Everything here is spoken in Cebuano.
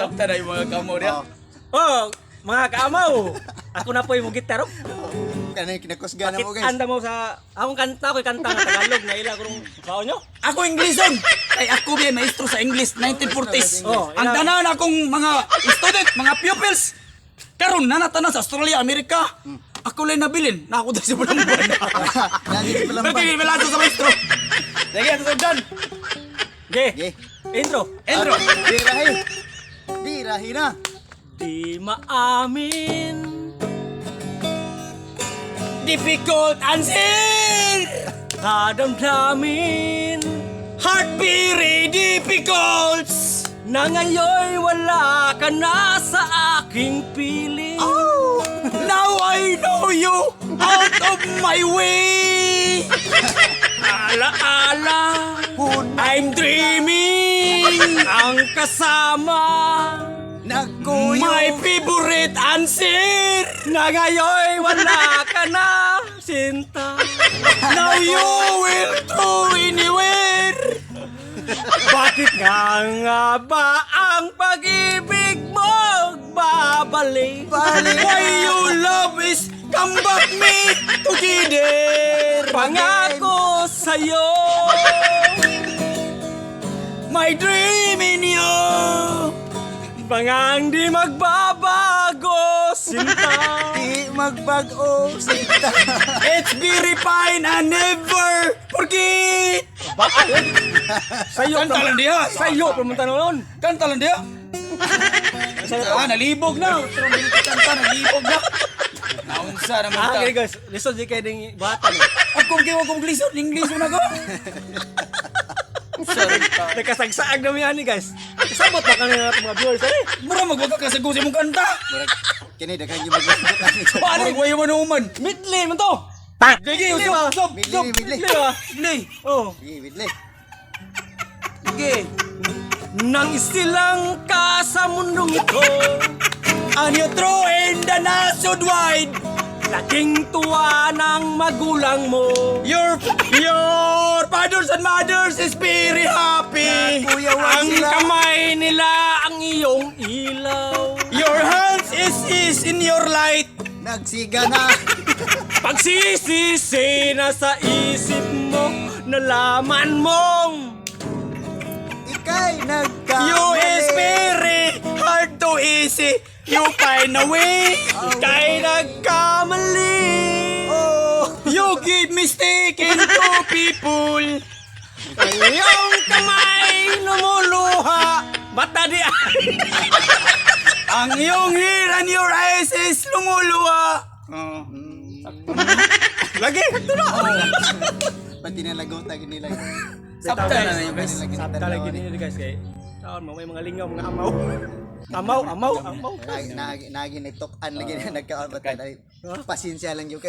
Sakta na yung mga kamo niya. Oh. Oh, mga kaamaw. Ako na po yung gitaro. Kanay kinakusga na mo, guys. Anda mo sa akong kanta ko, kanta nga Tagalog na ila kurong baon nyo. Ako Ingleson. Kay ako biya maestro sa English 1940s. Oh, ang tanan akong mga student, mga pupils. Karon na natanan sa Australia, Amerika. Ako lang nabilin. Na ako dahil sa bulan buwan. Lagi sa Pero palamban. kay Melazo sa maestro. Sige, ato sa Dan. Ge. Ge. Intro. Intro. Dirahi. Dirahi na. Di maamin Difficult answer. kadamdamin Heart very difficult. na ngayon'y wala ka na sa aking piling. Oh, now I know you out of my way. Alaala, Hun. I'm dreaming. ang kasama Nagkuyo. My favorite answer. na ngayon'y wala ka na, sinta. Now you will throw anywhere. Bakit nga nga ba ang pag-ibig mo babalik? Balik. Why you love is come back me together. Pangako sa'yo. My dream in you. Pangang di magbabago, sinta. Di magbag-o. Sinta. It's very fine and never forget. Sa'yo, Kanta lang diha. Sa'yo, pumunta na nun. Kanta lang diha. Ah, nalibog na. Kanta, nalibog na. Naunsa naman Ah, ta. okay guys, lisod di kayo ding buhatan eh. Ako kay wa kong glisod, English na ko. Sorry ta. Nagkasagsaag na yan eh guys. Kasabot na kanina natin mga viewers eh. Mura magwag ka sa gusto mong kanta. Murag kini daghan yung maglagot. Paano way man human? Midley man to. Sige, usop, usop, Midley, usop. midley. Midley ba? Midley. Oh. Sige, midley. Sige. Nang isilang ka sa mundong ito, And you throw in the nasod wide. laking tuwa ng magulang mo. Your fathers and mothers is very happy. Kuyawan Ang sila. kamay nila ang iyong ilaw. Your hands is in your light. Nagsiga na. Pagsisisi na sa isip mo, nalaman mong Ika'y nagkamali. You is very hard to easy. You find a way. ika'y nagkamali. Oh. You give mistake into people. Ang iyong kamay lumuluha, mata di ay. Ang iyong hair and your eyes is lumuluha. Oh. Lagi, ito na. Pati nalagot lagi nila. Sabta na na yun, guys. Sabta lagi ninyo guys kay. Taon mo may mga lingaw, mga amaw. Amaw, amaw, amaw. Nagi nagi nagtukan lagi na nagkaon ba tayo. Pasensya lang yun kay.